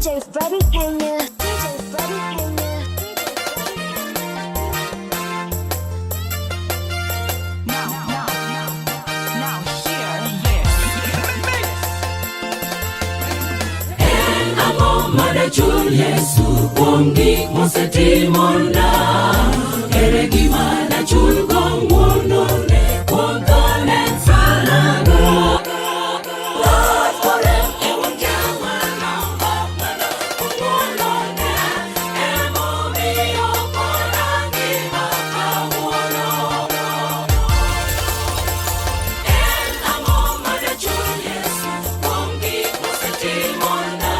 DJ Freddy Kenya. DJ Freddy Kenya. Now, now, now, hear this. Ang'o madachul Yesu kuom gik mosetimona? Ere gima dachul go ng'wonone kuom thone msalaba? Lord, korem e wang' jawarna, ok mana kuom ng'wonone, emomiyo pod angima kawuono. En ang'o madachul Yesu kuom gik mosetimona?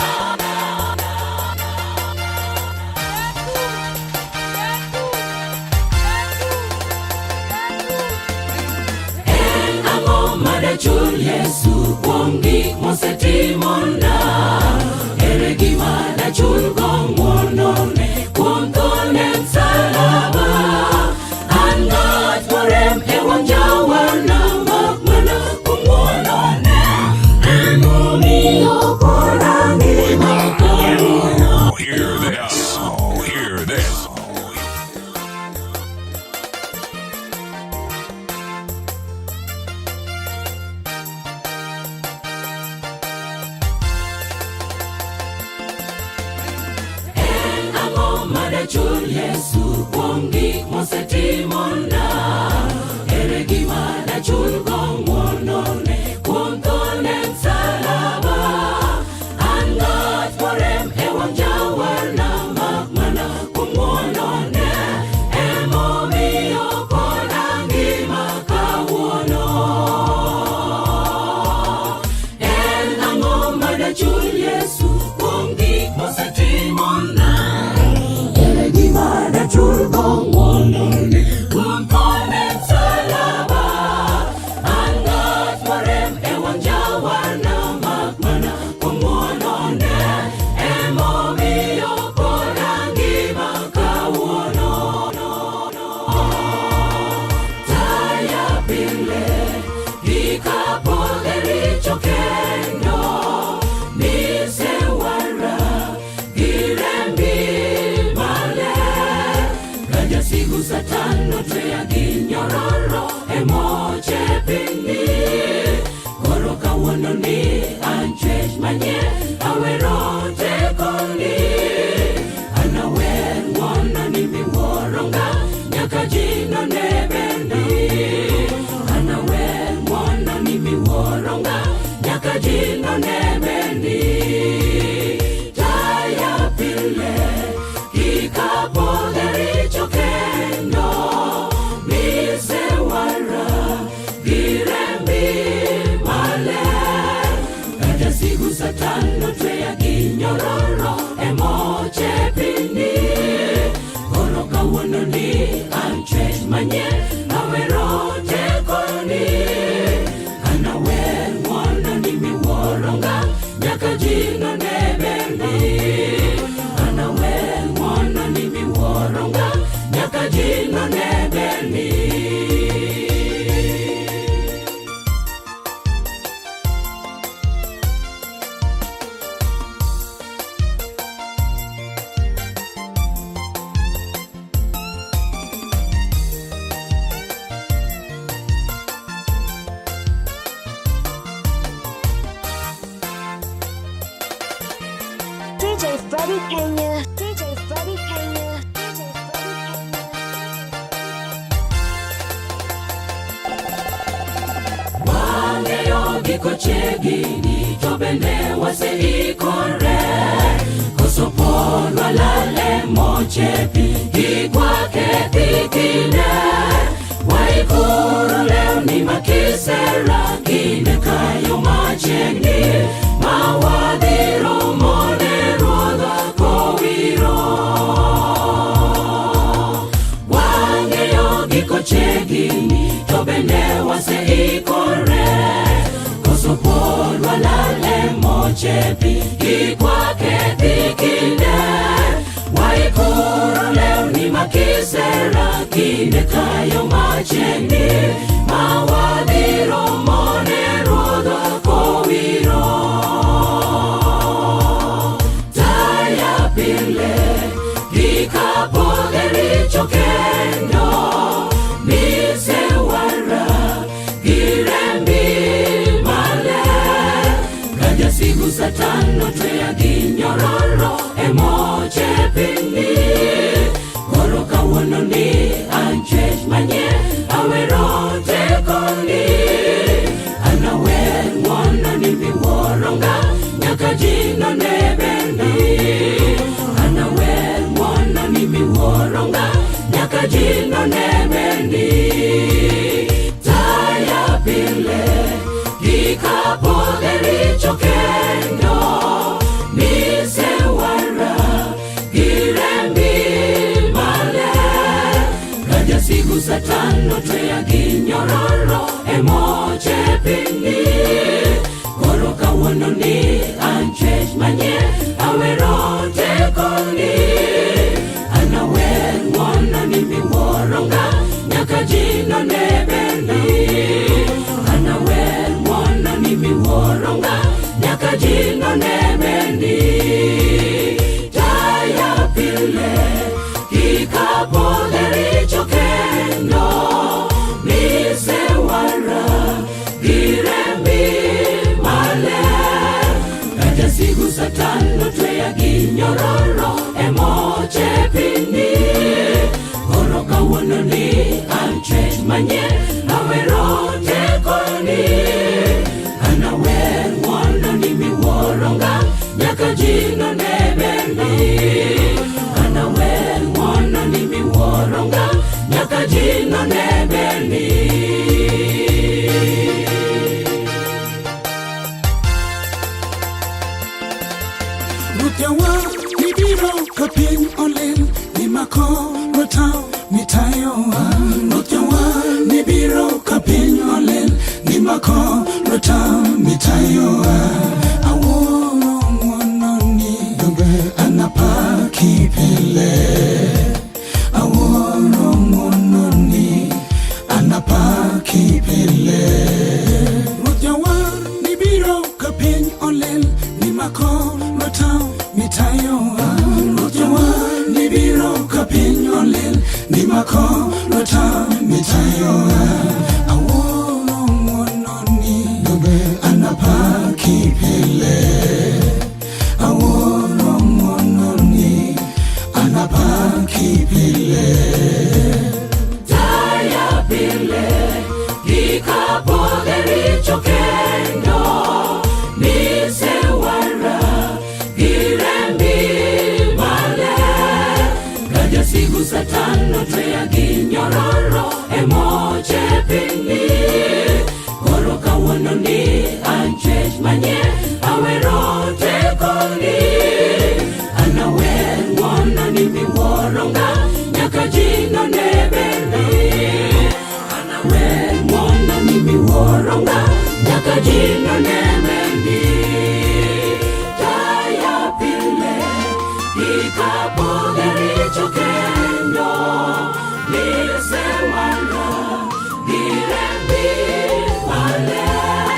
En ang'o madachul Yesu kuom gik mosetimona? Ere gima dachul go ng'wonone kuom thone msalaba? An ng'at morem e wang' jawarna, mak mana kuom ng'wonone, emomiyo pod angima kawuono. Hear this. Hear this. En ang'o madachul Yesu kuom gik mosetimona? Ere gima dachul go ng'wonone kuom thone msalaba? An ng'at morem e wang' jawarna, mak mana kuom ng'wonone, emomiyo pod angima kawuono. En ang'o madachul Yesu kuom gik mosetimona? Ere gima dachul go ng'wonone kuom thone msalaba? An ng'at morem e wang' jawarna, mak mana kuom ng'wonone, emomiyo pod angima kawuono. Taya pile kikapodh e richo kendo nisewara gi rembi maler ka jasigu Satan notweya gi nyororo e moche pinyni. Koro kawuono ni an chwech manyien, awero tekoni, an awer ng'wononi miwuoro nyaka ji none berni. An awer ng'wononi miwuoro nyaka ji none berni. Taya pile kikapodh e richo kendo nisewara gi rembi maler ka jasigu Satan notweya gi nyororo e moche pinyni. Koro kawuono ni an chwech manyien, awero tekoni, an awer ng'wononi miwuoro nyaka ji none berni. An awer ng'wononi miwuoro nyaka ji none berni. DJ Freddy Kenya. DJ Freddy Kenya. DJ Freddy Kenya. Wang'eyo giko chiegni to bende waseikore koso pod walal e moche pi kik wakethi kinde waikuru lewni makisera kinde kayo machiegni ma wadhi romone Ruodhwa kowiro. Wang'eyo giko chiegni to bende waseikore koso pod walal e moche pi kik wakethi kinde waikuru lewni makisera kinde kayo machiegni ma wadhi romone Ruodhwa kowiro. neberni. Taya pile gikapodhe richo kendo misewara gi rembi maler. Ka jasigu Satan notweya gi nyororo e moche pinyni. Koro kawuono ni an chwech manyien, awero tekoni. An awer ng'wononi miwuoro nga nyaka ji none berni. An awer ng'wononi miwuoro nga nyaka ji none berni. Taya pile kikapodhe richo kendo misewara gi rembi maler. Ka jasigu Satan notweya gi nyororo e moche pinyni. Koro kawuono ni an chwech manyien, awero tekoni. An awer ng'wononi miwuoro nga nyaka ji none berni. An awer ng'wononi miwuoro nga nyaka ji none berni. Ruoth Jawar nibiro ka piny olil, nimako rotao mitayowa. Ruoth Jawar nibiro ka piny olil, nimako rotao mitayowa. Awuoro ng'wononi, anapaki pile. Awuoro ng'wononi, anapaki pile. Ruoth Jawar nibiro ka piny olil, nimako rotao mitayowa. Ruoth Jawar nibiro ka piny olil, nimako rotao mitayowa. Awuoro ng'wononi, anapaki pile. Awuoro ng'wononi, anapaki pile. Taya pile gikapodhe richo kendo misewara gi rembi maler. Ka jasigu Satan notweya gi nyororo e moche pinyni. Koro kawuono ni an chwech manyien, awero tekoni. An awer ng'wononi miwuoro nga nyaka ji none berni. An awer ng'wononi miwuoro nga nyaka ji none berni. Taya pile gikapodhe richo kendo misewara gi rembi maler.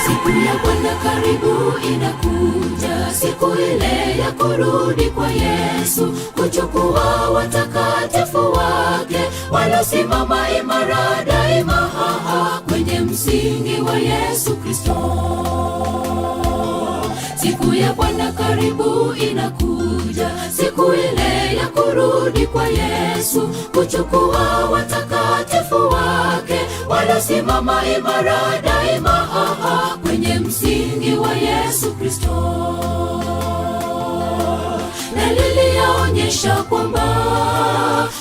Siku ya Bwana karibu inakuja, siku ile ya kurudi kwa Yesu, kuchukua watakatifu wake waliosimama imara daima, haha, kwenye msingi wa Yesu Kristo. Siku ya Bwana karibu inakuja, siku ile ya kurudi kwa Yesu, kuchukua watakatifu wake waliosimama imara daima, haha, kwenye msingi wa Yesu Kristo. Dalili yaonyesha kwamba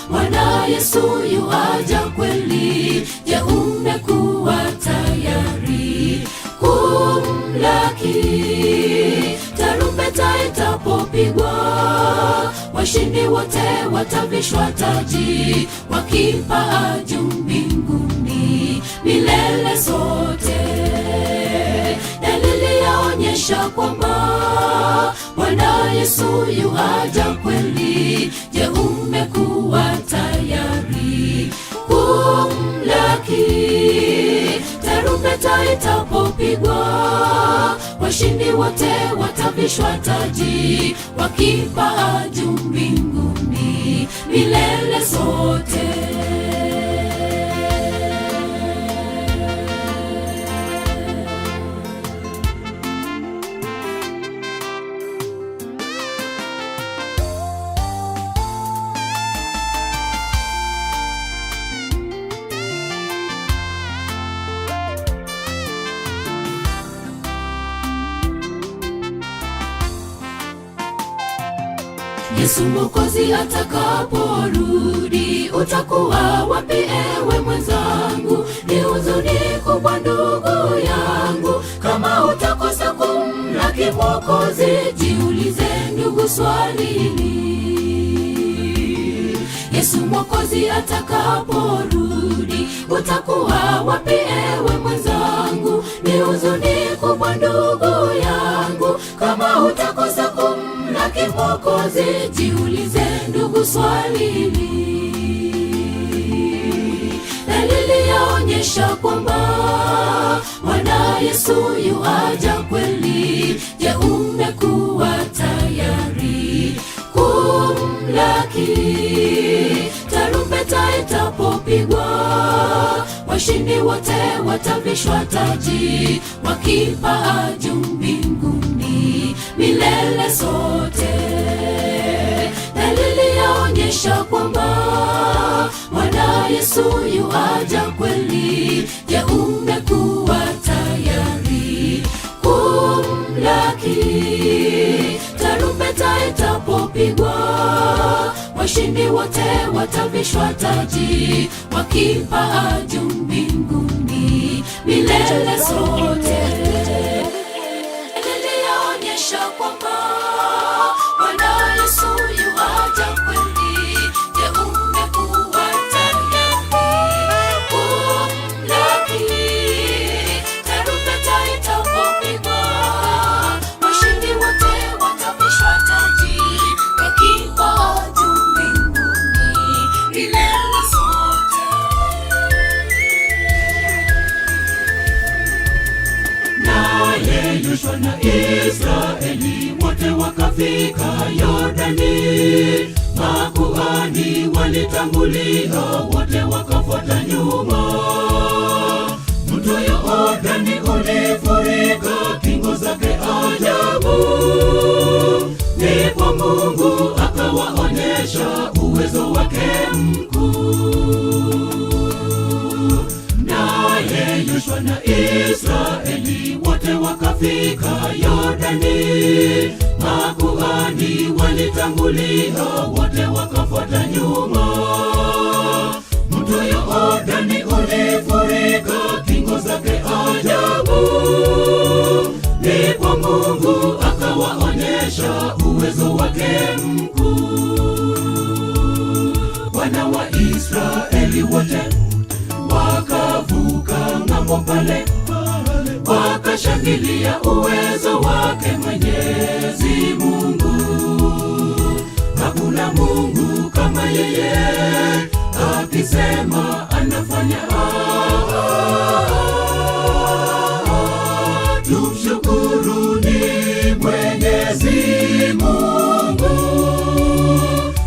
Bwana Yesu yuaja kweli. Je, umekuwa tayari kumlaki? Tarumbeta itapopigwa, washindi wote watavishwa taji, wakipaa juu mbinguni milele zote. Dalili yaonyesha kwamba Bwana Yesu yuaja kweli. Je, umekuwa tayari kumlaki? Tarumbeta itapopigwa, washindi wote watavishwa taji, wakipaa juu mbinguni milele zote. Yesu Mwokozi atakaporudi, utakuwa wapi ewe mwenzangu? Ni huzuni kubwa ndugu yangu, kama utakosa kumlaki Mwokozi. Jiulize ndugu swali hili. Yesu Mwokozi atakaporudi, utakuwa wapi ewe mwenzangu? Ni huzuni kubwa ndugu yangu, kama utakosa kumlaki Mwokozi. Jiulize ndugu swali hili. Dalili yaonyesha kwamba Bwana Yesu yuaja kweli. Je, umekuwa tayari kumlaki? Tarumbeta itapopigwa, washindi wote watavishwa taji, wakipaa juu mbinguni milele sote. Dalili yaonyesha kwamba Bwana Yesu yuaja kweli. Je, umekuwa tayari kumlaki? Tarumbeta itapopigwa, washindi wote watavishwa taji, wakipaa juu mbinguni milele sote. Dalili yaonyesha kwamba Bwana Yesu yuaja kweli. Je, umekuwa tayari kumlaki? Tarumbeta itapopigwa, washindi wote watavishwa taji, wakipaa juu mbinguni milele sote. Naye Yoshua na Israeli wote wakafika Yordani. Makuhani walitangulia, wote wakafuata nyuma. Mto Yordani ulifurika, kingo zake ajabu. Ndipo Mungu akawaonyesha uwezo wake mkuu. Naye Yoshua na Israeli wote wakafika Yordani. Makuhani walitangulia, wote wakafuata nyuma. Mto Yordani ulifurika, kingo zake ajabu. Ndipo Mungu akawaonyesha uwezo wake mkuu. Wana wa Israeli wote wakavuka ng'ambo pale, wakashangilia uwezo wake Mwenyezi Mungu. Hakuna Mungu kama yeye, akisema anafanya. Tumshukuruni Mwenyezi Mungu,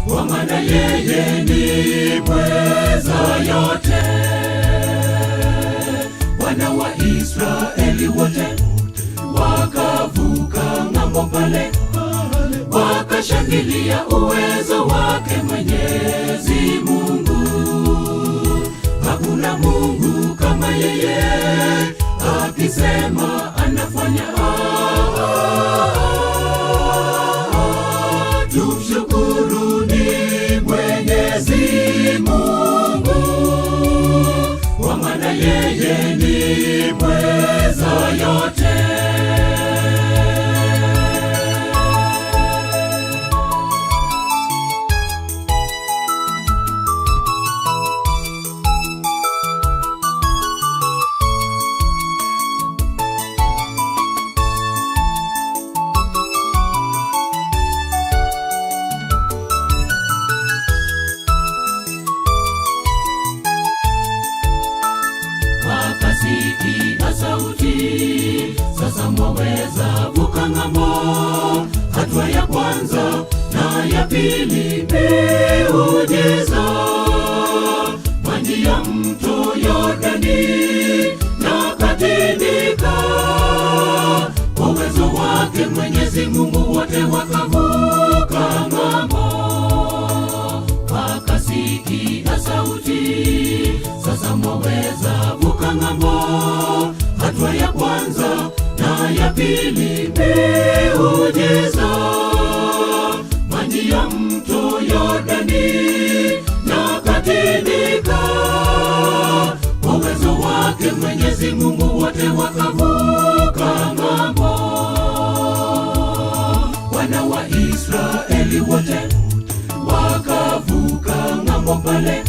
kwa maana yeye ni mweza yote. Wana wa Israeli wote wakavuka ng'ambo pale, wakashangilia uwezo wake Mwenyezi Mungu. Hakuna Mungu kama yeye, akisema anafanya. Tumshukuruni Mwenyezi Mungu, kwa maana yeye ni mweza yote. Wakasikia sauti, sasa mwaweza vuka ng'ambo. Hatua ya kwanza na ya pili, miujiza. Maji ya mto Yordani na katilika. Kwa uwezo wake Mwenyezi Mungu wote wakavuka ng'ambo. Wakasikia sauti, sasa mwaweza vuka ng'ambo. Hatua ya kwanza na ya pili, miujiza. Maji ya ya mto Yordani na katilika. Kwa uwezo wake Mwenyezi Mungu wote wakavuka ng'ambo. Wana wa Israeli wote wakavuka ng'ambo pale,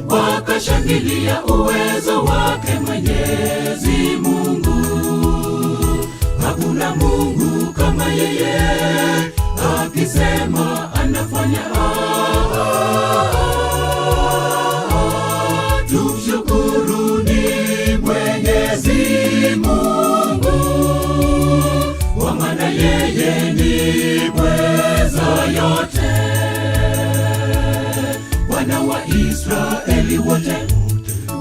wakashangilia uwezo wake Mwenyezi Mungu. Hakuna Mungu kama yeye, akisema anafanya. Tumshukuruni Mwenyezi Mungu, kwa maana yeye ni mweza yote. Wana wa Israeli wote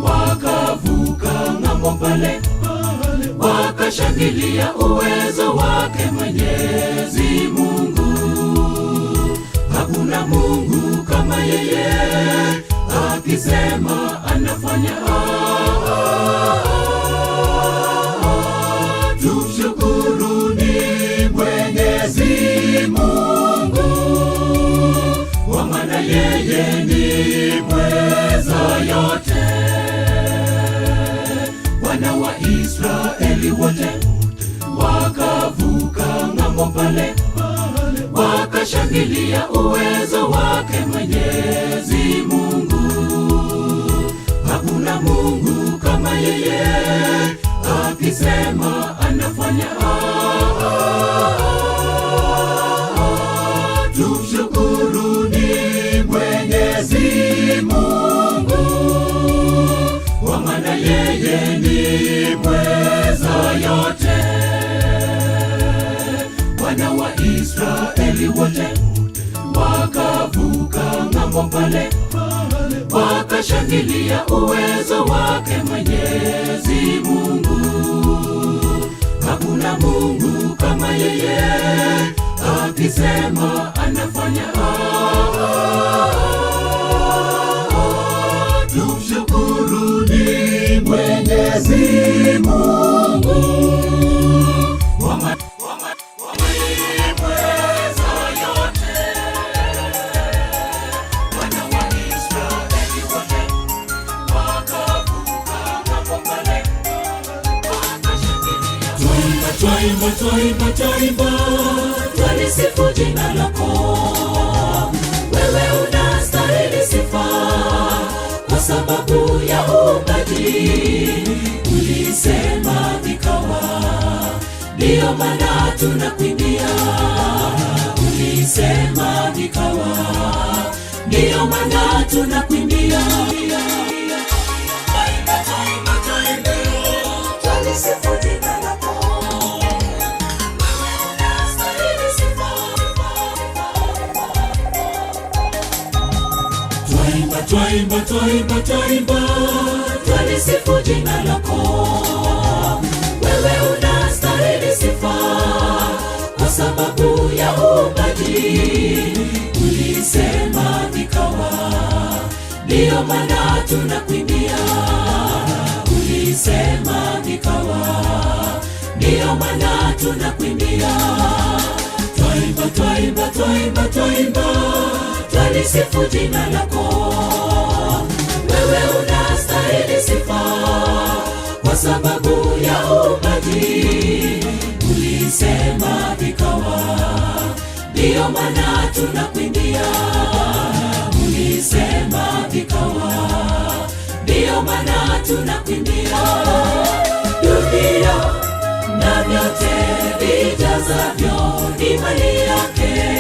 wakavuka ng'ambo pale, wakashangilia uwezo wake Mwenyezi Mungu. Hakuna Mungu kama yeye, akisema anafanya. Tumshukuruni Mwenyezi Mungu, kwa maana yeye ni mweza yote. Wana wa Israeli wote wakavuka ng'ambo pale, wakashangilia uwezo wake Mwenyezi Mungu. Hakuna Mungu kama yeye, akisema anafanya. Tumshukuruni Mwenyezi Mungu, kwa maana yeye ni mweza yote. Wana wa Israeli wote wakavuka ng'ambo pale, wakashangilia uwezo wake Mwenyezi Mungu. Hakuna Mungu kama yeye, akisema anafanya. Tumshukuruni Mwenyezi Mungu, kwa mweza yote. Wana wa Israeli wote wakavuka ng'ambo pale, wakashangilia. Twaimba, twaimba, twaimba, twaimba, Twalisifu jina lako, wewe unastahili sifa kwa sababu ya uumbaji. Ulisema vikawa, ndiyo maana tunakuimbia. Ulisema vikawa, ndiyo maana tunakuimbia. Twaimba, twaimba, twaimba, twalisifu jina lako. Wewe unastahili sifa. Twaimba, twaimba, twaimba, twaimba, Twalisifu jina lako, wewe unastahili sifa kwa sababu ya uumbaji. Ulisema vikawa, ndiyo maana tunakuimbia. Ulisema vikawa, ndiyo maana tunakuimbia. Twaimba, twaimba, twaimba, twaimba, twalisifu jina lako wewe unastahili sifa kwa sababu ya uumbaji. Ulisema vikawa, ndiyo maana tunakuimbia. Ulisema vikawa, ndiyo maana tunakuimbia. Dunia na vyote vijazavyo ni mali yake,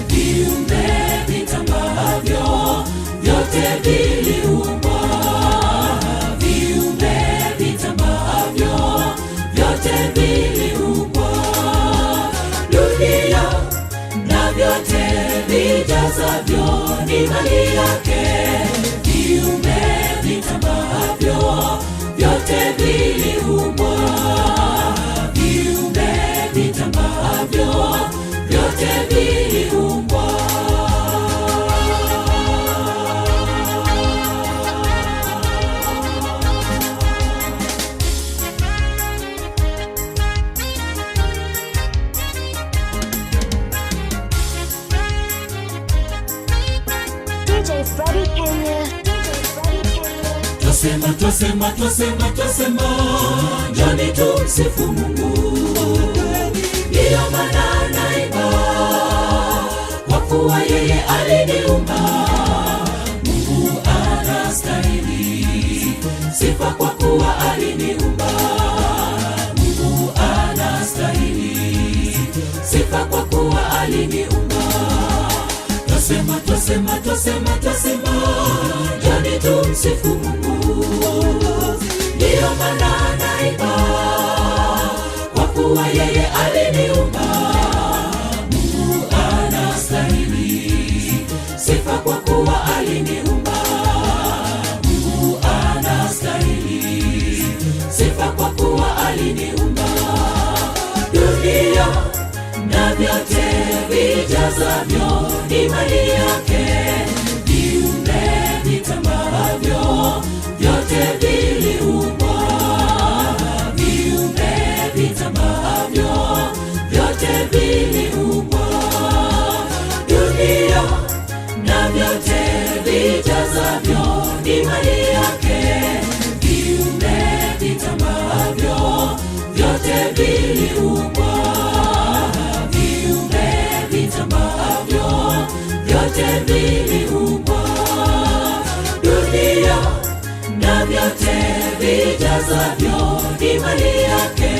viumbe vitambavyo vyote viliumbwa, viumbe vitambavyo vyote viliumbwa. Dunia na vyote vijazavyo ni mali yake, viumbe vitambavyo vyote viliumbwa, viumbe vitambavyo vyote viliumbwa. DJ Freddy Kenya. DJ Freddy Kenya. Twasema, twasema, twasema, twasema, njoni tumsifu Mungu. Ndiyo maana naimba, kwa kuwa yeye aliniumba. Mungu anastahili sifa kwa kuwa aliniumba. Mungu anastahili sifa kwa kuwa aliniumba. Twasema, twasema, twasema, twasema, njoni tumsifu Mungu. Ndiyo maana naimba, kwa kuwa yeye aliniumba. Mungu anastahili sifa kwa kuwa aliniumba. Mungu anastahili sifa kwa kuwa aliniumba. Dunia na vyote vijazavyo ni mali yake, viumbe vitambavyo vyote viliumbwa, viumbe vitambavyo vyote viliumbwa. Dunia na vyote vijazavyo ni mali yake, viumbe vitambavyo vyote viliumbwa, viumbe vitambavyo vyote viliumbwa. Dunia na vyote vijazavyo ni mali yake,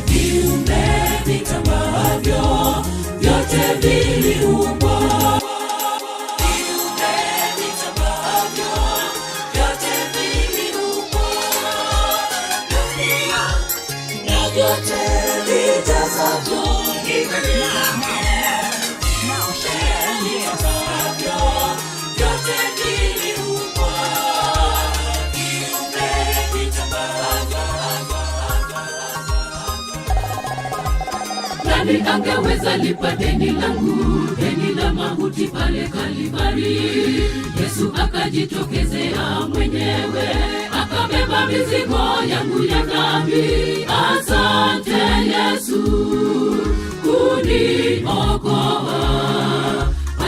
viumbe vitambavyo vyote viliumbwa. Viumbe vitambavyo vyote viliumbwa. Dunia na vyote vijazavyo ni mali yake. Now hear this. Vyote viliumbwa. Viumbe vitambavyo. Nani angeweza lipa deni langu, deni la mauti pale Kalvari? Yesu akajitokezea mwenyewe, akabeba mizigo yangu ya dhambi. Asante Yesu kuniokoa.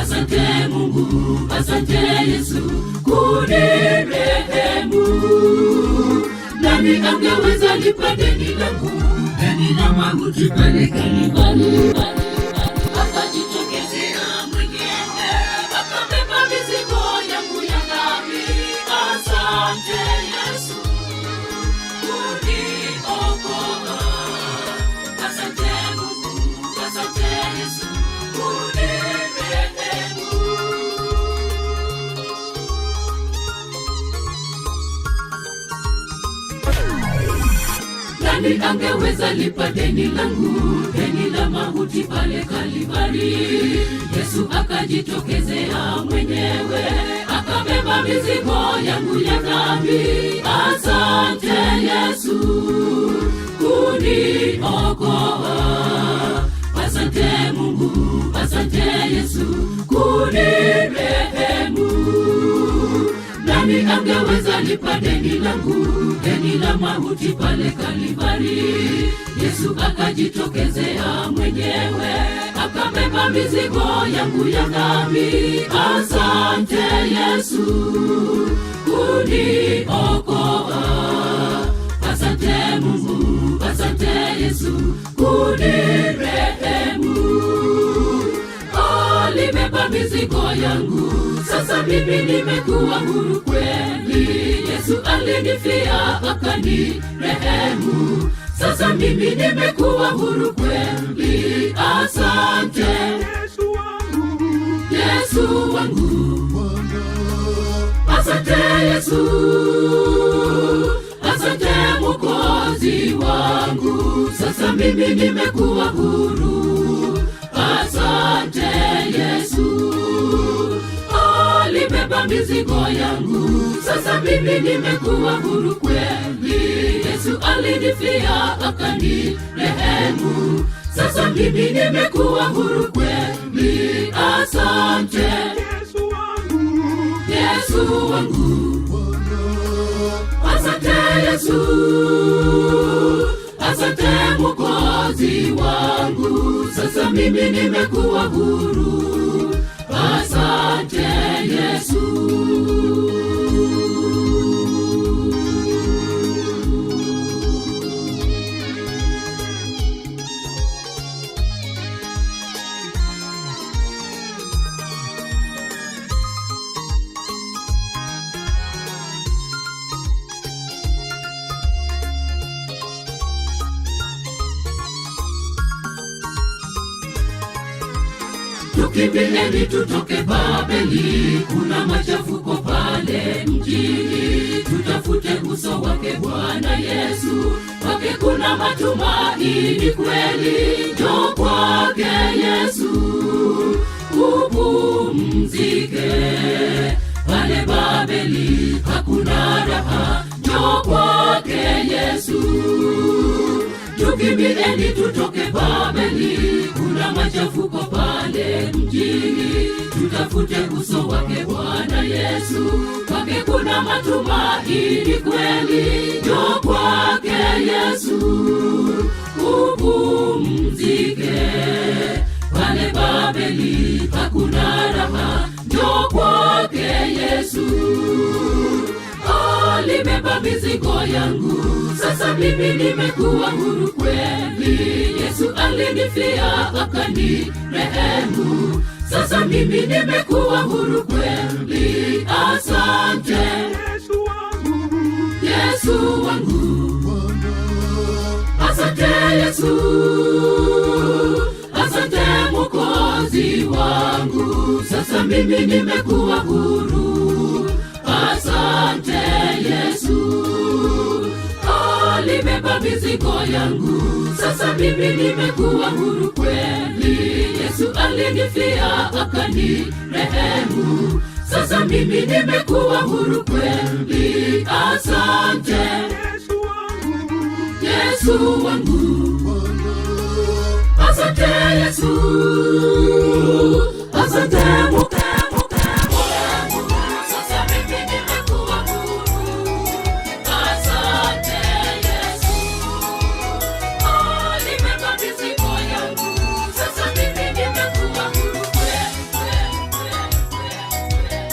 Asante Mungu, asante Yesu kunirehemu. Nani angeweza lipa deni langu, deni la mauti pale Kalvari? Akajitokezea mwenyewe, akabeba mizigo yangu ya dhambi. Asante Yesu kuniokoa. Asante Mungu, asante Yesu kunirehemu. Nani angeweza lipa deni langu, deni la mauti pale Kalvari? Yesu akajitokezea mwenyewe, akabeba mizigo yangu ya dhambi. Asante Yesu kuniokoa. Asante Mungu, asante Yesu kunirehemu. Nani angeweza lipa deni langu, deni la mauti pale Kalvari? Yesu akajitokezea mwenyewe, akabeba mizigo yangu ya dhambi. Asante Yesu kuniokoa. Asante Mungu, asante Yesu kunirehemu. Alibeba mizigo yangu, sasa mimi nimekuwa huru kweli. Yesu alinifia akanirehemu, sasa mimi nimekuwa huru kweli. Asante Yesu wangu, asante Yesu, asante Mwokozi wangu, sasa mimi nimekuwa huru. Asante Yesu, alibeba mizigo yangu, sasa mimi nimekuwa huru kweli. Yesu alinifia akanirehemu, sasa mimi nimekuwa huru kweli. Asante Yesu wangu, asante Yesu, asante Mwokozi wangu, sasa mimi nimekuwa huru. Asante Yesu. Tukimbieni tutoke Babeli, kuna machafuko pale mjini. Tutafute uso wake Bwana Yesu, kwake kuna matumaini kweli. Njoo kwake Yesu upumzike, pale Babeli hakuna raha. Njoo kwake Yesu. Tukimbieni tutoke Babeli, kuna machafuko pale mjini. Tutafute uso wake Bwana Yesu, kwake kuna matumaini kweli. Njoo kwake Yesu upumzike, pale Babeli hakuna raha. Njoo kwake Yesu. Alibeba mizigo yangu, sasa mimi nimekuwa huru kweli. Yesu alinifia akanirehemu, sasa mimi nimekuwa huru kweli. Asante Yesu wangu, Yesu wangu, asante Yesu, asante Mwokozi wangu, sasa mimi nimekuwa huru. Asante Yesu, alibeba mizigo yangu, sasa mimi nimekuwa huru kweli. Yesu alinifia akanirehemu, sasa mimi nimekuwa huru kweli. Asante Yesu wangu, Yesu wangu, asante Yesu, asante Mwokozi wangu, sasa mimi nimekuwa huru. Asante Yesu, alibeba mizigo yangu, sasa mimi nimekuwa huru kweli, kweli, kweli, kweli, kweli.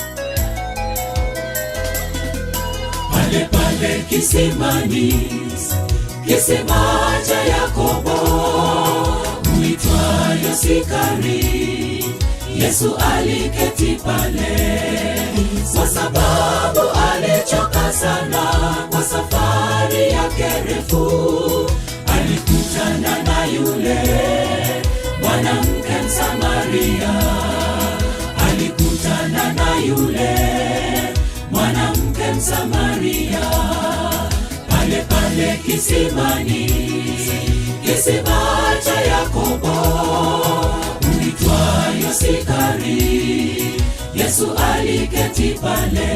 Pale pale kisimani, kisima cha Yakobo uitwayo Sikari, Yesu aliketi pale, kwa sababu alichoka sana kwa safari yake refu. Alikutana na yule mwanamke Msamaria, alikutana na yule mwanamke Msamaria pale pale kisimani, kisima cha Yakobo uitwayo Sikari. Yesu aliketi pale,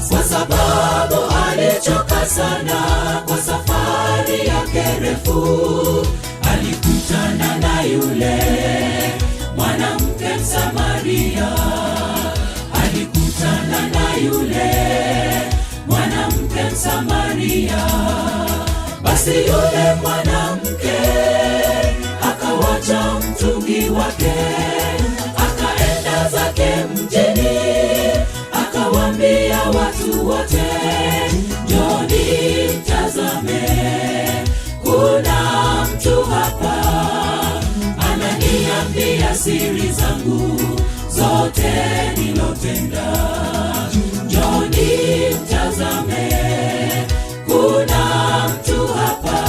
kwa sababu alichoka sana kwa safari yake refu. Alikutana na yule mwanamke Msamaria, alikutana na yule mwanamke Msamaria. Basi yule mwanamke akawacha mtungi wake, akaenda zake mjini, akawaambia watu wote, njooni mtazame, kuna mtu hapa ananiambia siri zangu zote nilotenda. Njooni mtazame, kuna mtu hapa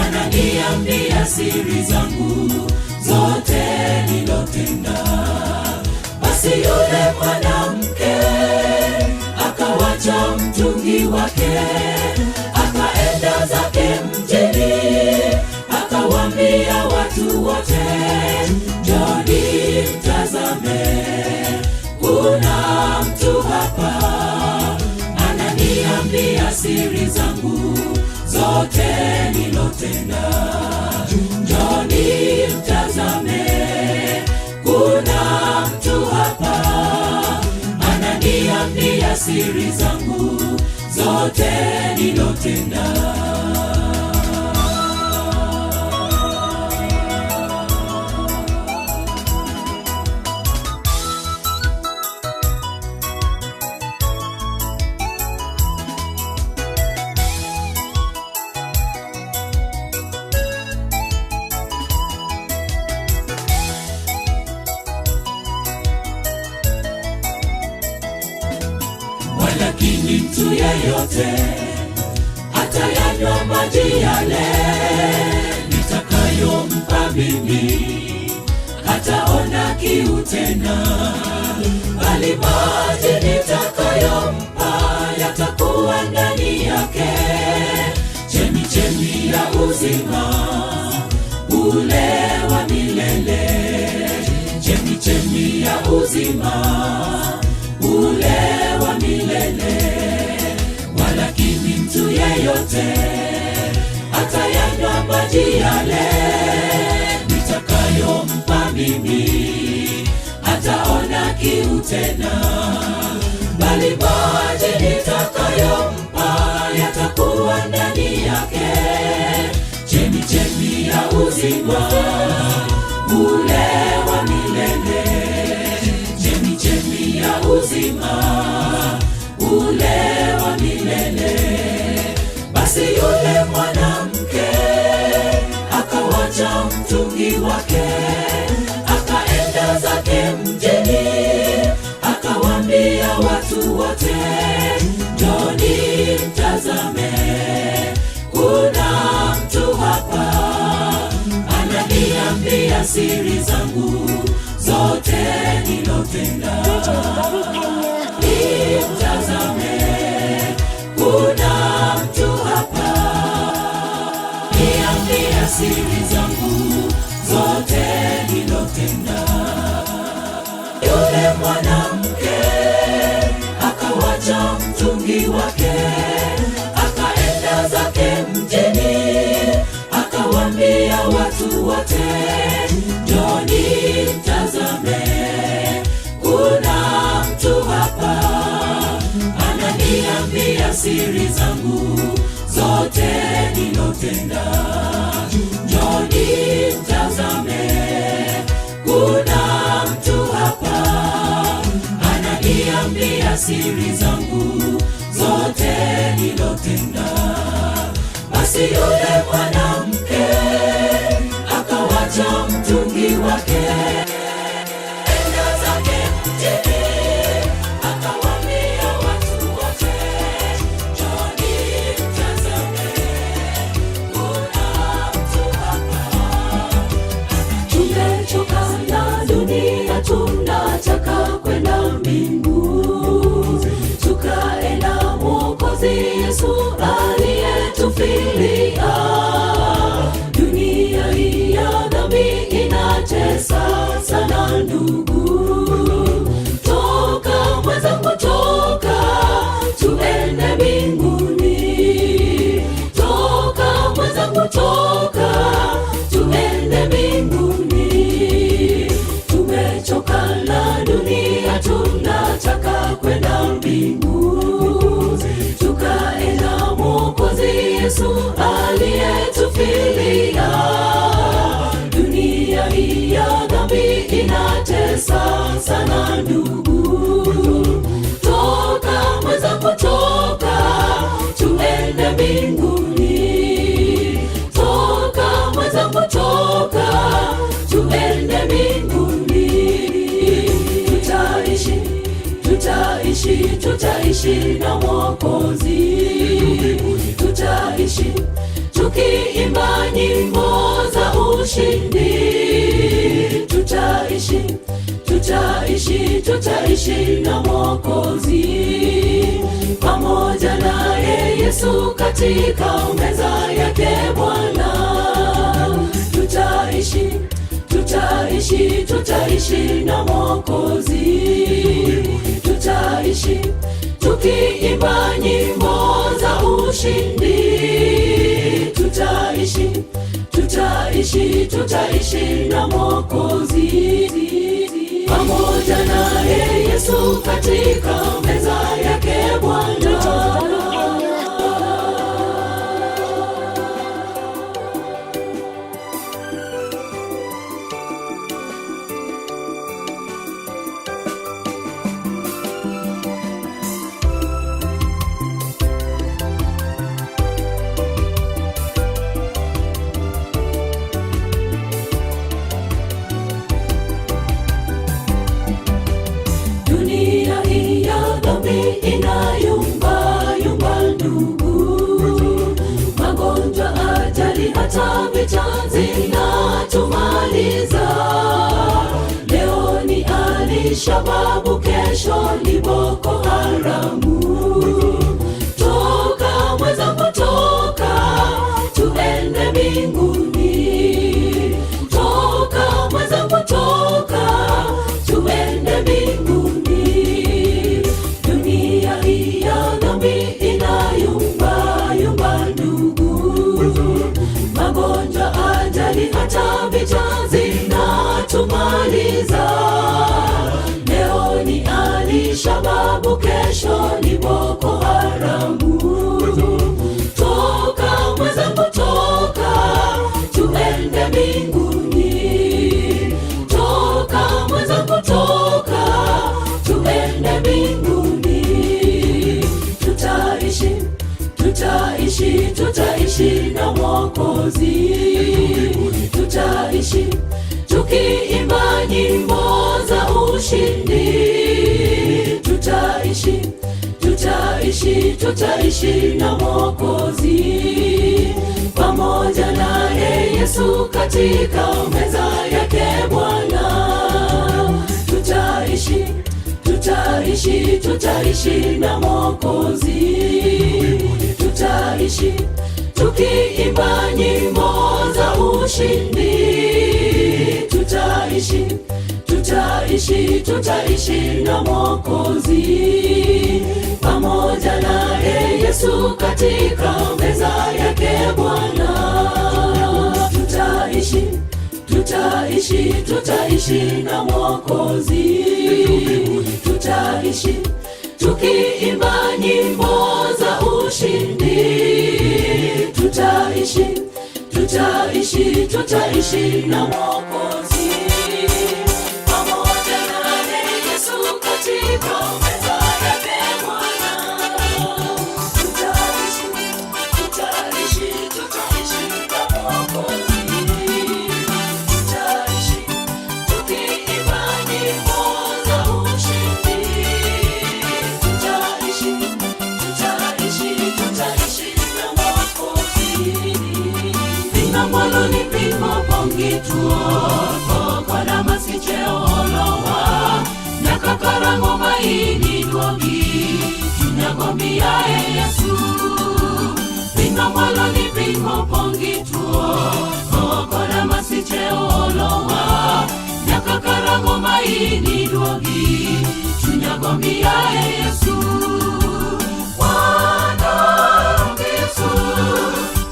ananiambia siri zangu zote nilotenda. Basi yule mwanamke akawacha mtungi wake, akaenda zake mjini, akawaambia watu wote, njooni mtazame, kuna mtu hapa ananiambia siri zangu zote nilotenda. Njooni mtazame, kuna mtu hapa ananiambia siri zangu zote nilotenda. Walakini mtu yeyote atayanywa maji yale nitakayompa mimi, hataona kiu tena, bali maji nitakayompa yatakuwa ndani yake chemichemi ya uzima ule wa milele, chemichemi ya uzima ule wa milele. Walakini mtu yeyote atayanywa maji yale nitakayompa mimi hataona kiu tena, bali maji nitakayompa yatakuwa ndani yake chemichemi ya uzima ule wa milele, chemichemi ya uzima ule wa milele. Basi yule mwanamke akawacha mtungi wake, akaenda zake mjini, akawaambia watu wote, njooni mtazame, kuna mtu hapa ananiambia siri zangu zote nilotenda. DJ Freddy Kenya. Mtazame, kuna mtu hapa niambia siri zangu zote nilotenda. Yule mwanamke akawacha mtungi wake, akaenda zake mjini, akawaambia watu wote, njooni mtazame, kuna mtu hapa ananiambia siri zangu zote nilotenda. Njooni mtazame, kuna mtu hapa ananiambia siri zangu zote nilotenda. Basi yule mwanamke akawacha mtungi wake, enda zake mjini, akawaambia watu wote, njooni mtazame, kuna mtu hapa. Tumechoka na dunia, tunataka kwenda mbingu, tukae na Mwokozi Yesu aliyetufilia. Dunia hii ya dhambi inatesa sana ndugu, toka mwenzangu, toka tuende mbinguni, toka mwenzangu, toka tuende mbinguni. Tumechoka na dunia, tunataka kwenda mbingu, tukae na Mwokozi Yesu aliyetufilia. Dunia hii ya dhambi inatesa sana ndugu, toka mwenzangu, toka tuende mbinguni, toka mwenzangu, toka tuende mbinguni. Tutaishi, tutaishi, tutaishi na Mwokozi, tutaishi tukiimba nyimbo za ushindi, tutaishi, tutaishi, tutaishi na Mwokozi, pamoja naye Yesu katika meza yake Bwana. Tutaishi, tutaishi, tutaishi na Mwokozi, tutaishi tukiimba nyimbo za ushindi, tutaishi, tutaishi, tutaishi na Mwokozi, pamoja naye Yesu katika meza yake Bwana. DJ Freddy Kenya. Dunia hii ya dhambi inayumba yumba ndugu, magonjwa, ajali, hata vita zinatumaliza. Alishababu, kesho ni Boko Haramu. Toka mwenzangu, toka tuende mbinguni. Toka mwenzangu, toka tuende mbinguni. Dunia hii ya dhambi inayumba yumba, ndugu. Magonjwa, ajali, hata vita zinatumaliza. Leo ni Alishababu, kesho ni Boko Haramu. Toka mwenzangu, toka tuende mbinguni. Toka mwenzangu, toka tuende mbinguni. Tutaishi, tutaishi, tutaishi na Mwokozi. Tutaishi tukiimba nyimbo za ushindi. Tutaishi, tutaishi, tutaishi na Mwokozi. Pamoja naye Yesu katika meza yake Bwana. Tutaishi, tutaishi, tutaishi na Mwokozi. Tutaishi tukiimba nyimbo za ushindi. Tutaishi, tutaishi, tutaishi na Mwokozi. Pamoja naye Yesu katika meza yake Bwana. Tutaishi, tutaishi, tutaishi na Mwokozi. Tutaishi tukiimba nyimbo za ushindi. Tutaishi, tutaishi, tutaishi na Mwokozi. Pamoja naye Yesu katika meza yake Bwana. Tutaishi, tutaishi, tutaishi na Mwokozi. Tutaishi tukiimba nyimbo za ushindi. Tutaishi, tutaishi, tutaishi na Mwokozi. Piny mwalo ni piny mopong' gi tuo, tho koda masiche oolowa. Nyaka karang'o ma iniduogi, chunya gombi yaye Yesu. Piny mamwalo ni piny mopong' gi tuo, tho koda masiche oolowa. Nyaka karang'o ma iniduogi, chunya gombi yaye Yesu. Bwana Yesu,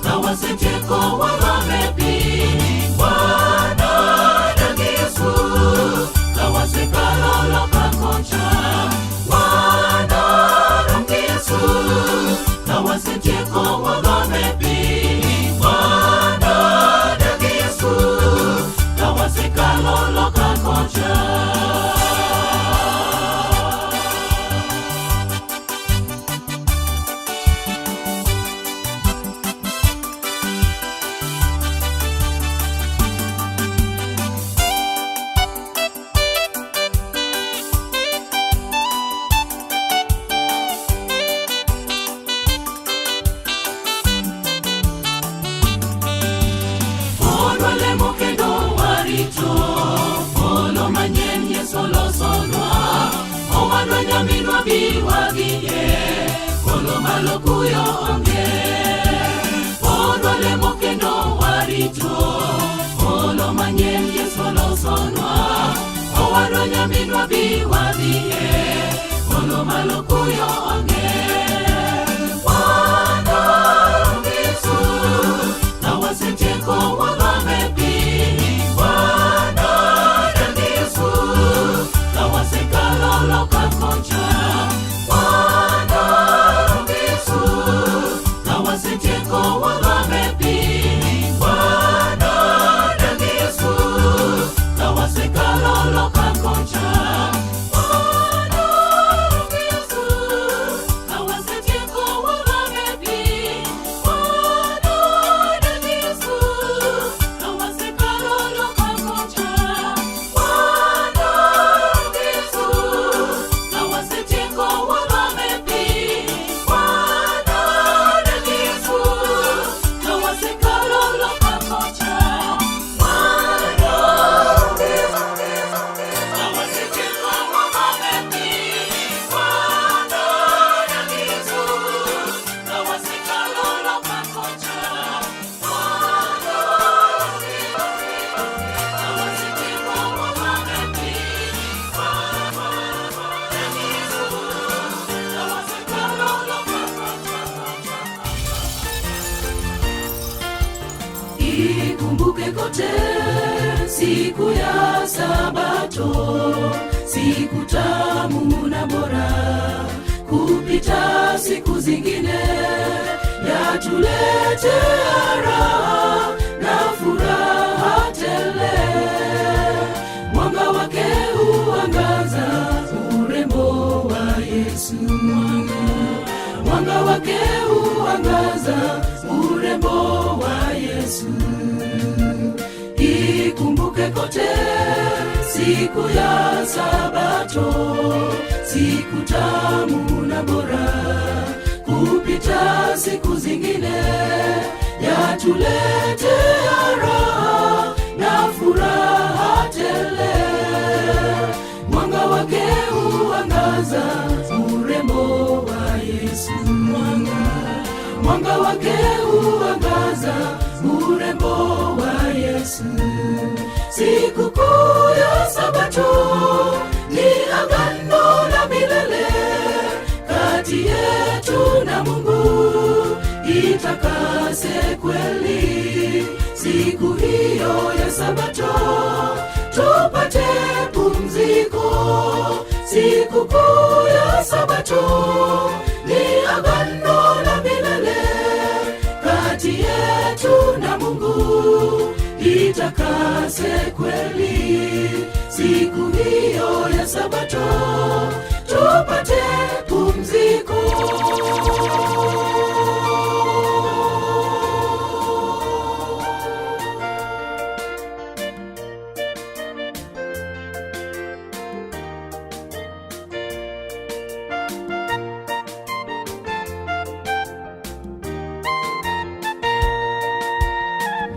kawasetieko warome piny. Bwana Yesu, kawasekalo loka kocha. Bwana Yesu, kawasetieko warome piny. Bwana Yesu, kawasekalo loka kocha. Pod walemo kendo warito polo manyien Yesu olosonwa. Owadwa nyaminwa bi wadhiye polo malo kuyo onge. Pod walemo kendo warito polo manyien Yesu olosonwa. Owadwa nyaminwa bi wadhiye polo malo kuyo onge. Bwana Yesu, kawasetieko warome piny. Bwana Yesu, kawasekalo loka kocha. Bwana Yesu, kawasetieko warome piny. Bwana Yesu, kawasekalo loka kocha. Bwana Yesu, Siku ya Sabato, siku tamu na bora kupita siku zingine, yatuletea raha na furaha tele. Mwanga wake huangaza urembo wa Yesu, mwanga wake huangaza urembo wa Yesu. Ikumbuke kote siku ya Sabato, siku tamu na bora kupita siku zingine, yatuletea raha na furaha tele. Mwanga wake huangaza urembo wa Yesu, mwanga wake huangaza urembo wa Yesu. Sikukuu ya Sabato ni agano la milele kati yetu na Mungu, itakase kweli siku hiyo ya Sabato, tupate pumziko. Sikukuu ya Sabato ni agano la milele kati yetu na Mungu, itakase kweli siku hiyo ya Sabato, tupate pumziko.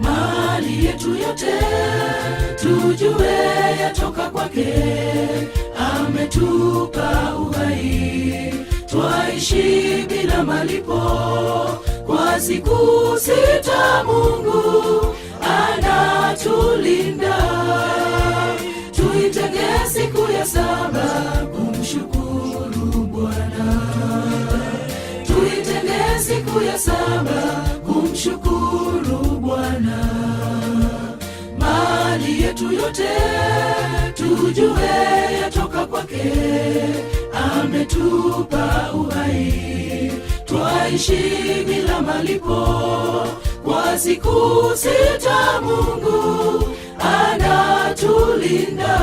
Mali yetu yote tujue yatoka kwake, ametupa uhai, twaishi bila malipo. Kwa siku 6 Mungu anatulinda, tuitenge siku ya 7 kumshukuru Bwana, tuitenge siku ya 7 kumshukuru Bwana. Mali yetu yote tujue yatoka kwake, ametupa uhai, twaishi bila malipo. Kwa siku 6 Mungu anatulinda,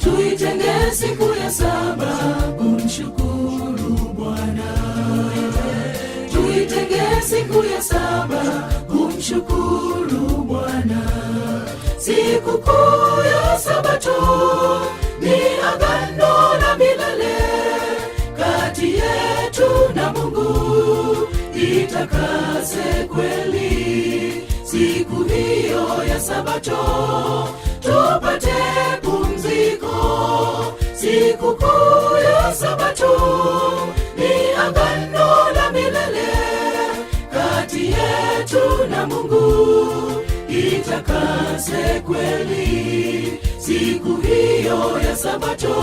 tuitenge siku ya 7 kumshukuru Bwana, tuitenge siku ya 7 kumshukuru Bwana. Sikukuu ya Sabato ni agano la milele kati yetu na Mungu, itakase kweli siku hiyo ya Sabato, tupate pumziko. Sikukuu ya Sabato ni agano la milele kati yetu na Mungu, itakase kweli siku hiyo ya Sabato,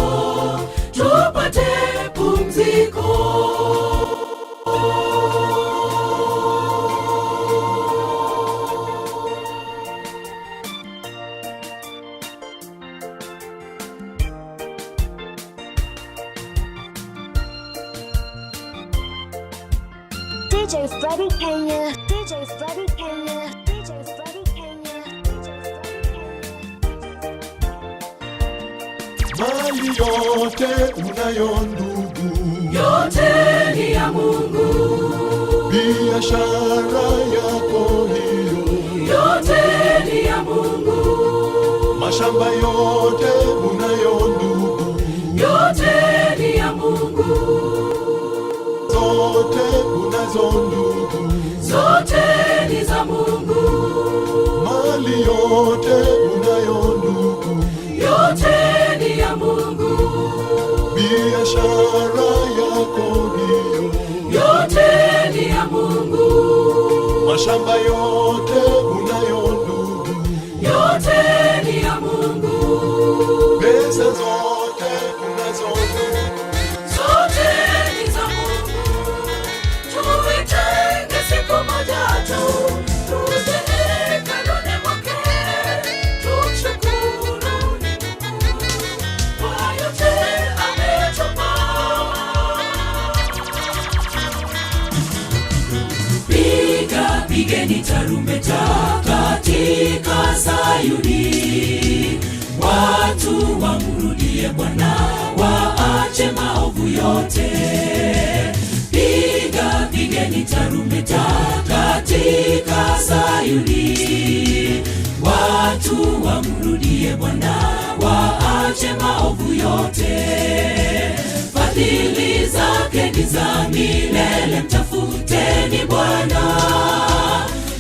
tupate pumziko. DJ Freddy Kenya, DJ Freddy Kenya, DJ Freddy Kenya, DJ Freddy Kenya. Mali yote unayo ndugu, Yote ni ya Mungu, biashara yako hiyo, yote ni ya Mungu, mashamba yote unayo ndugu, yote ni ya Mungu, zote unazo ndugu, zote ni za Mungu, mali yote unayo ndugu, yote ni ya Mungu, biashara yako hiyo, yote ni ya Mungu, mashamba yote unayo ndugu, yote ni ya Mungu, pesa zote unazo ndugu, zote ni za Mungu. Tuitenge siku moja tu, tuje hekaluni mwake, pigeni tarumbeta katika Sayuni. Watu wamrudie Bwana, waache maovu yote. Piga, pigeni tarumbeta katika Sayuni. Watu wamrudie Bwana, waache maovu yote. Fadhili zake ni za milele, mtafuteni Bwana.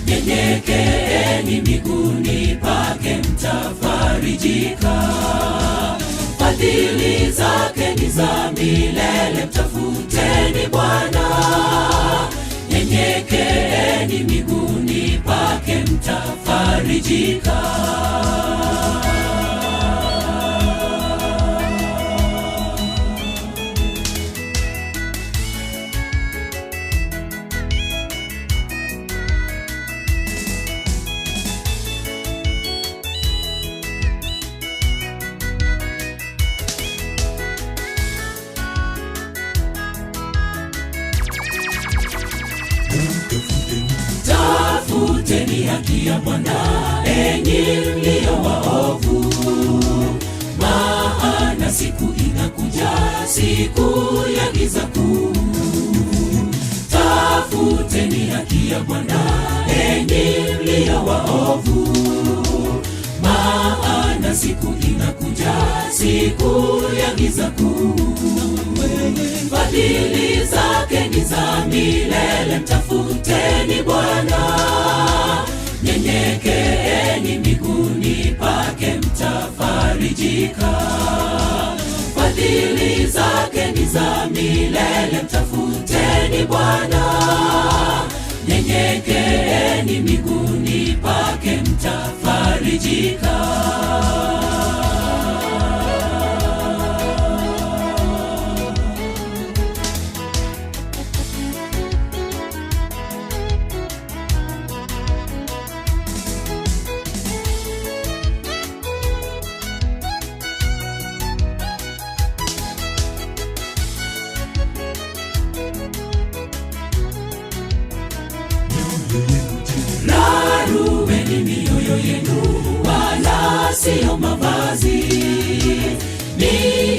Nyenyekeeni miguuni pake, mtafarijika. Fadhili zake ni za milele, mtafuteni Bwana. Nyenyekeeni miguuni pake, mtafarijika. Tafuteni haki ya Bwana, enyi mlio waovu, maana siku inakuja, siku ya giza kuu. Tafuteni haki ya Bwana, enyi mlio waovu, maana siku inakuja, siku ya giza kuu. Fadhili zake ni za milele, mtafuteni Bwana. Nyenyekeeni miguuni pake, mtafarijika. Fadhili zake ni za milele, mtafuteni Bwana. Nyenyekeeni miguuni pake, mtafarijika. Rarueni mioyo yenu, wala siyo mavazi. Ni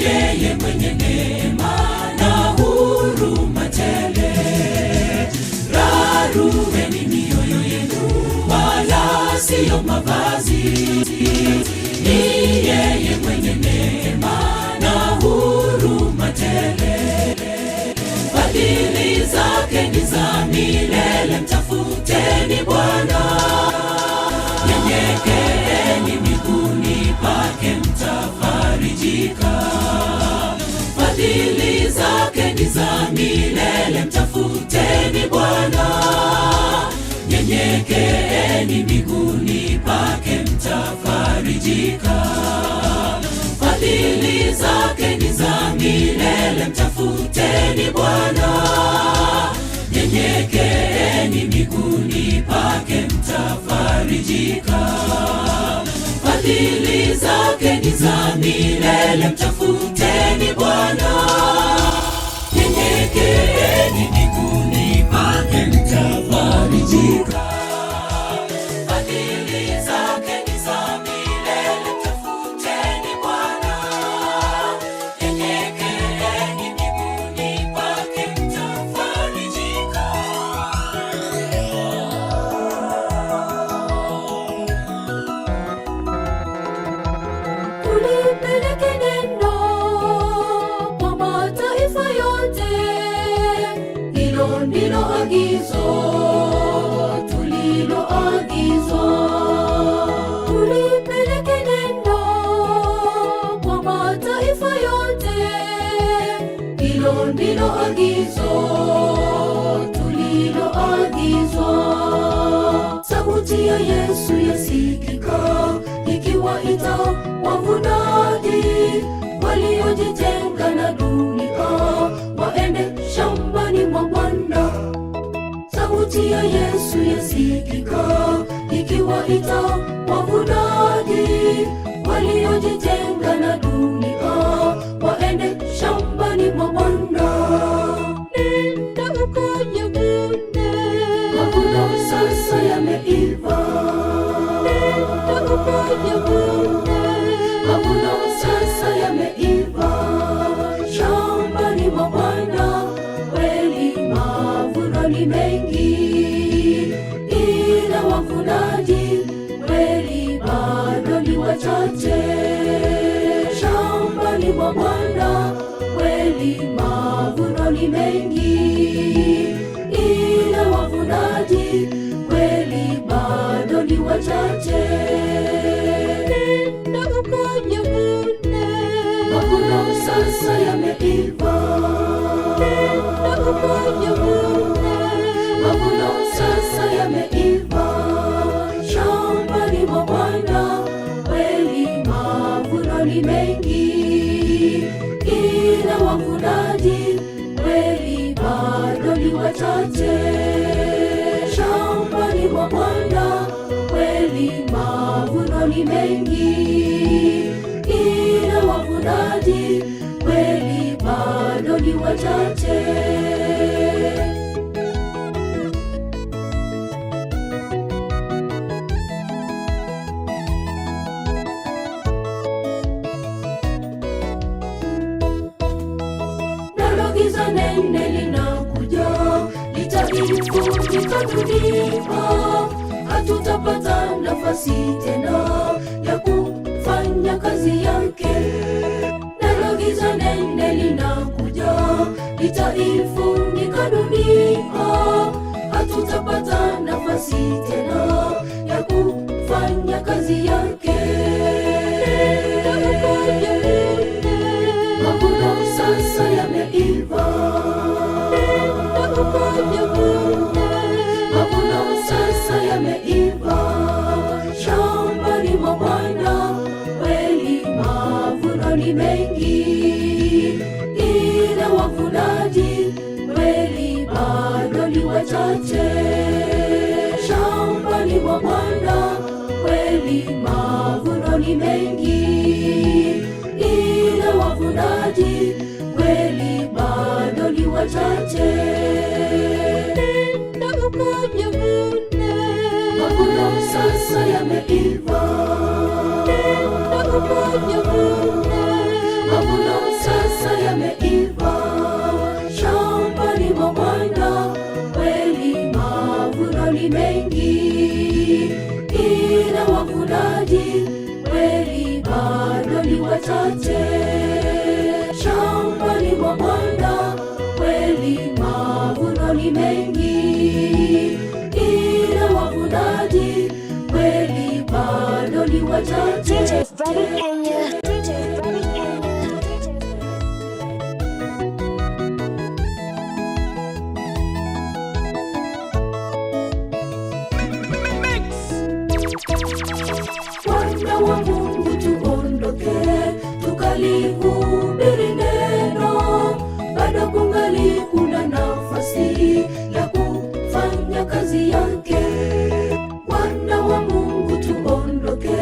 yeye mwenye neema na huruma tele. Rarueni mioyo yenu, wala siyo mavazi. Ni yeye mwenye neema na huruma tele. Fadhili zake ni za milele, mtafuteni Bwana. Nyenyekeeni miguuni pake, mtafarijika. Fadhili zake ni za milele, mtafuteni Bwana. Nyenyekeeni miguuni pake, mtafarijika. Fadhili zake ni za milele, mtafuteni Bwana. Nyenyekeeni miguuni pake, mtafarijika. Fadhili zake ni za milele, mtafuteni Bwana. Nyenyekeeni miguuni pake, mtafarijika. Fadhili zake ni za milele, mtafuteni Bwana. Nyenyekeeni miguuni pake, mtafarijika. Tulipeleke neno kwa mataifa yote, hilo ndilo agizo tuliloagizwa. Tulipeleke neno kwa mataifa yote, hilo ndilo agizo tuliloagizwa. Sauti ya Yesu yasikika ikiwaita wavunaji waliojitenga na dunia waende shambani mwa Bwana. Sauti ya Yesu yasikika ikiwaita wavunaji waliojitenga na dunia waende shambani mwa Bwana. Nenda ukayavune, mavuno sasa. mwa Bwana, kweli mavuno ni mengi, ila wavunaji kweli bado ni wachache. Nenda ukayavune, Mavuno sasa yameiva, nenda ukayavune, mavuno sasa yameiva, shambani mwa Bwana kweli mavuno ni mengi, ila wavunaji kweli bado ni wachache. Shambani mwa Bwana kweli mavuno ni mengi, ila wavunaji kweli bado ni wachache. Nalo giza nene linakuja, litaifunika dunia. Hatutapata nafasi tena ya kufanya kazi yake. Nalo giza nene linakuja, litaifunika dunia. Hatutapata nafasi tena ya kufanya kazi yake. Nenda ukayavune, Mavuno sasa yameiva, nenda ukayavune, mavuno sasa yameiva, shambani mwa Bwana kweli mavuno ni mengi, ila wavunaji kweli bado ni wachache. Shambani mwa Bwana kweli mavuno ni mengi, ila wavunaji kweli bado ni wachache. Nenda ukayavune, Mavuno sasa yameiva, nenda ukayavune, mavuno sasa yameiva, shambani mwa Bwana kweli mavuno ni mengi, ila wavunaji kweli bado ni wachache. Shambani mwa Bwana kweli mavuno ni mengi, ila wavunaji kweli bado ni wachache. DJ Freddy Kenya. DJ Freddy Kenya. DJ Wana wa Mungu tuondoke, tukalihubiri neno, bado kungali kuna nafasi ya kufanya kazi yake. Wana wa Mungu tuondoke,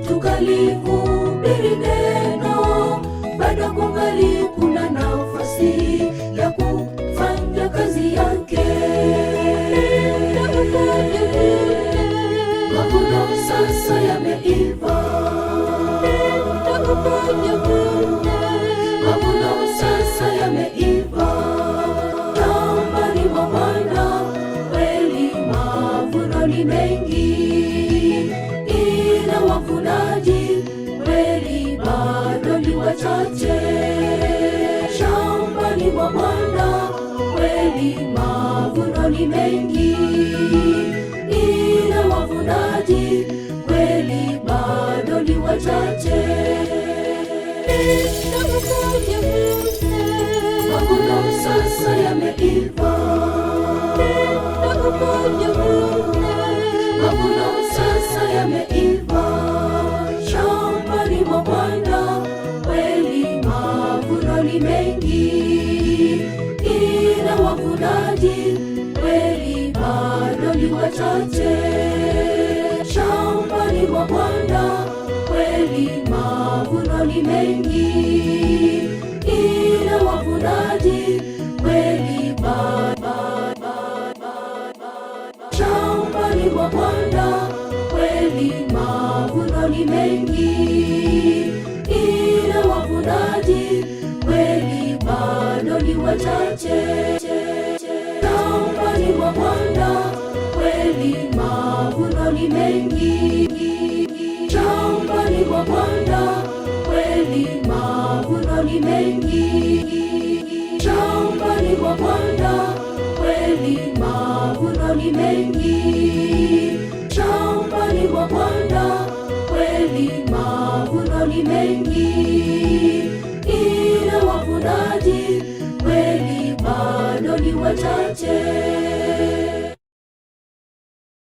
tukalihubiri neno, bado kungali kuna nafasi ya kufanya kazi yake. Nenda ukayavune, Mavuno sasa yameiva, nenda ukayavune, mavuno sasa yameiva, shambani mwa Bwana kweli mavuno ni mengi, ila wavunaji kweli bado ni wachache. Shambani mwa Bwana kweli mavuno ni mengi, ila wavunaji kweli bado ni wachache. Nenda ukayavune, Mavuno sasa yameiva, nenda ukayavune, mavuno sasa yameiva, shambani mwa Bwana kweli mavuno ni mengi, ila wavunaji kweli bado ni wachache. Shambani mwa Bwana kweli mavuno ni mengi, ila wavunaji kweli shambani mwa Bwana kweli mavuno ni mengi, ila wavunaji kweli bado ni wachache. Shambani mwa Bwana kweli mavuno ni mengi, shambani mwa Bwana kweli mavuno ni mengi. Shambani mwa Bwana kweli mavuno ni mengi. Shambani mwa Bwana kweli mavuno ni mengi, ila wavunaji kweli bado ni wachache.